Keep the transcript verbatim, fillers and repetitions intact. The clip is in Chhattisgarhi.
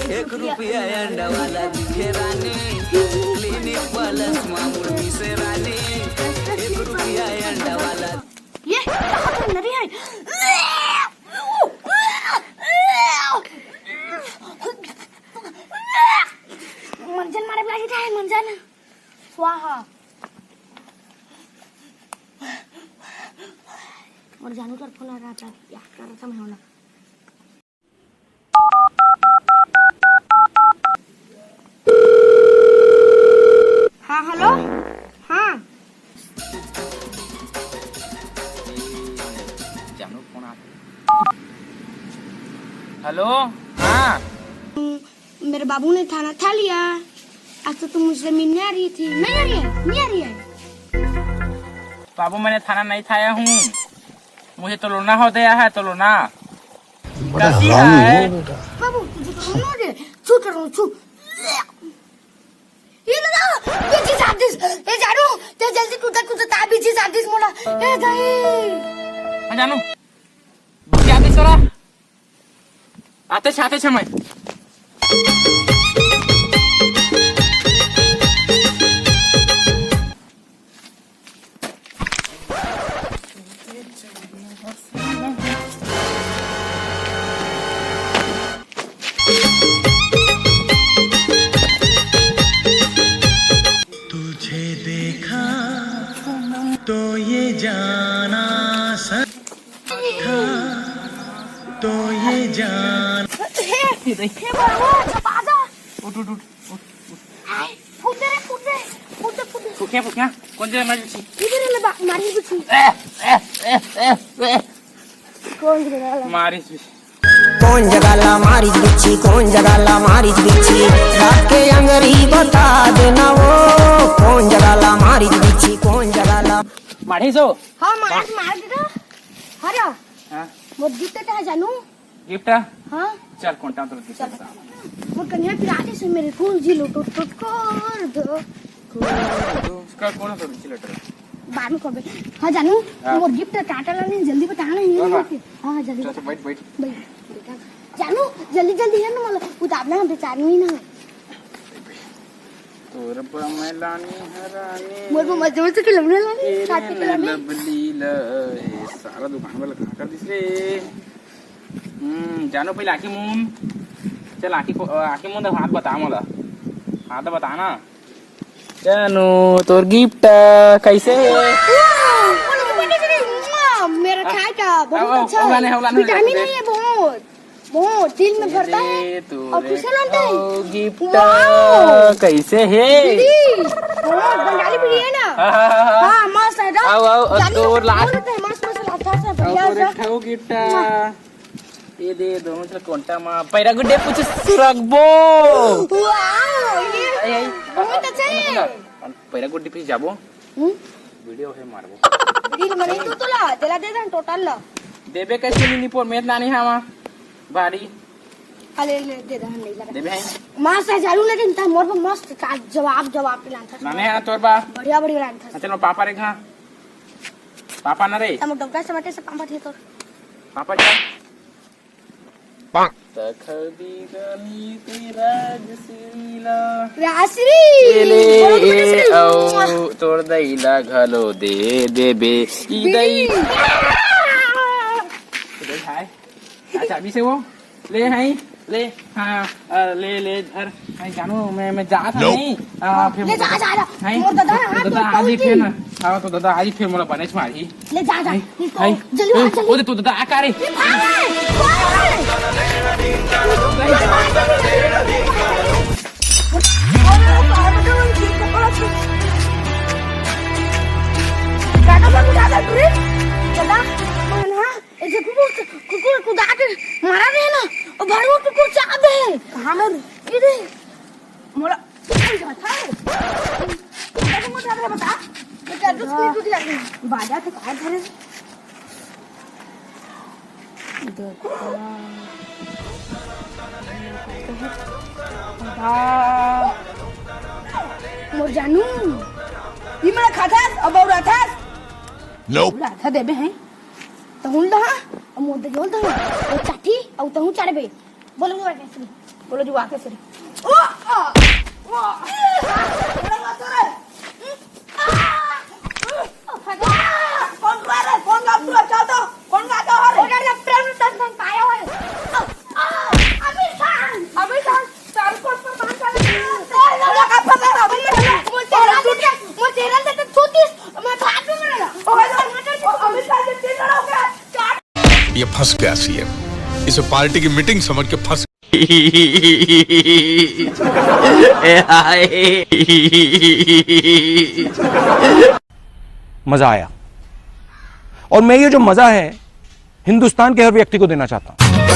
एक रुपया अंडा वाला दिखे रानी, क्लिनिक प्लस मामूल दिसे रानी। एक रुपया अंडा वाला। ये कहाँ पर नदी है? मंजन मारे वाला ही था, मंजन। स्वाहा। मोर जानू कर फोन आ रहा था, याद कर रहा था मैं होना। हाँ, हेलो। हाँ। जानू फोन आ। हेलो। हाँ। मेरे बाबू ने थाना था लिया। आज तो तुम मुझसे मिलने आ रही थी, नहीं आ रही है, नहीं आ रही है। बाबू, मैंने थाना नहीं थाया हूँ, मुझे तो लोना हो गया है, तो लोना। बड़ा कैसी हरामी है? हो बेटा। बाबू, तुझे तो लोना दे, छू कर छू। ये ना, ये चीज आप दिस, ये जानू, ते जल्दी कूदा, कूदा, ता भी चीज आप दिस मोला। ए दाई। हाँ जानू, क्या दिस तोरा? आते छे, आते छे मैं। तुझे देखा तो ये जाना सा तो ये जान। हे, हे बाबा, जब आजा। उठ, उठ, उठ, उठ, उठ। आए, फूटे रे, फूटे, फूटे, फूटे। फुकिया, फुकिया, कौन जगह मारिस बिछी? इधर ले बा, मारिस बिछी। ए, ए, ए, ए, ए। कौन जगह ला? मारिस बिछी। कौन जगह ला मारिस बिछी, कौन जगह ला मारिस बिछी? रात के अंगरी बता देना वो, कौन जगह ला मारिस बिछी, कौन जगह ला। मारिस हो? हाँ, मार, मार दे तो। हरा। हाँ। मोर gift कहाँ जानू? Gift? हाँ। चल, कौन टाइम तो gift चल। बता। मोर कन्या पिराती से मेरे फूल जी लो टुट टुट कर दो। उसका कौन है तो letter? बाद में कबे। हाँ जानू, हाँ। मोर gift काटा ला नहीं, जल्दी बता ना, ये हाँ, नहीं हाँ। होते। हाँ, हाँ, जल्दी चल, बता। चल, बैठ, बैठ। बैठ, बैठ। जानू, जल्दी, जल्दी है ना, मतलब, उतारना है, बेचारी नहीं ना। तोर बा मैं लानी हरानी। मोर बा मस्त मस्त खिलौना लानी, तेरे साथ के में खिलौने। लवली ल-, ए, सारा दुकान वाला कहाँ कर दिस रे? हम्म, जानो पहले आँखी मूंद। चल आँखी खो-, आँखी मूंद, हाथ बता मोला। हाथ बता ना। जानू, तोर gift कैसे है? वाह, मेरा खाए का बहुत आओ, आओ, अच्छा है। विटामिन है ये बहुत। वो दिल में भरता है और खुश रहता है। Gift कैसे है? बीड़ी। वो बंगाली बीड़ी है ना? हाँ, हाँ, हाँ, हाँ। हाँ, मस्त है। आओ, आओ, जाने तोर लास्ट। मस्त, मस्त लगता है, आओ, बढ़िया तोर सा। एक ठो gift। ये दे, दोनों से कोंटा मा पैरा गुड्डे कुछ सुरगबो। वाओ, ये बहुत अच्छा है। पैरा गुड्डी पीछे जाबो। हम्म? Video है मारबो। Reel मने तू तो ला, तेला दे दे total ला। देबे कैसे नी निपोर में इतना नहीं हवा। बारी। अले ले दे दे, हम नहीं लगा। देबे है। मस्त है जानू, लेकिन ता मोर पर मस्त का जवाब, जवाब पिलान था। नाने है ना तोर बा। बढ़िया, बढ़िया लान था। अच्छा, लो पापा रे कहाँ? पापा ना रे। हम डबका से बटे से पापा थे तोर। पापा क्या? तखदी रानी ते राजश्री ला। राजश्री! ए ले, बोलो तो ए, बेटा श्री। आओ, तोर दई ला घलो दे देबे। ई दई। दे भाई। अच्छा, अभी से वो। ले, हाय, ले। हाँ, अ, ले, ले। अरे, हाय, जानू, मैं, मैं जात हूँ नहीं। आ, फिर ले जा, जा, जा। हाय, मोर दादा, तो हाँ, दादा तो आज ही कौन फिर की? ना। हाँ, तो दादा आज ही फिर मोला बनेच मारी। ले जा, जा। हाय, इसको हाय। जल्दी आ, जल्दी। ओ, दे तो दादा आ का रे। ये भाग, भाग। गाना बंद कर दे, रे। दादा, मन, हाँ, ऐसे कुकुर, कुकुर कुदा के मारा दे ना। ओ भाई, वो कुकुर चाह दे। कहाँ में? ये दे। मोला बता। बता, बता, बता। मैं क्या कुछ नहीं, कुछ नहीं। बाजा के काय धरे? मोर जानू, ये मेरा खाथस, अब और आथस। Nope। राधा देबे हैं। तहुन दहा, अब मोर दे जोल दहा। वो चाटी, अब तहु चढ़बे। बोलो, बोलो, कैसे? बोलो जी, वाह, कैसे रे? ओ, आ, ओ, आ, मेरा वाह, सर। आ, आ, कौन गा रहा है? कौन गा रहा है? चल तो, कौन गाता है? ओ, यार, ये प्रेम रतन धन पाया हुआ है। आ, आ, आमिर खान, आमिर खान, शाहरुख खान पर मान कर। ए, लगा का पता है, अभी तो वो चेहरा देते, वो चेहरा देते, छूतीस, मैं भाग में लगा। ओ, भाई, आमिर खान से तीन लड़ा हो गया। ये फंस गया सीएम, इसे पार्टी की मीटिंग समझ के फंस। मजा आया। और मैं ये जो मजा है, हिंदुस्तान के हर व्यक्ति को देना चाहता हूं।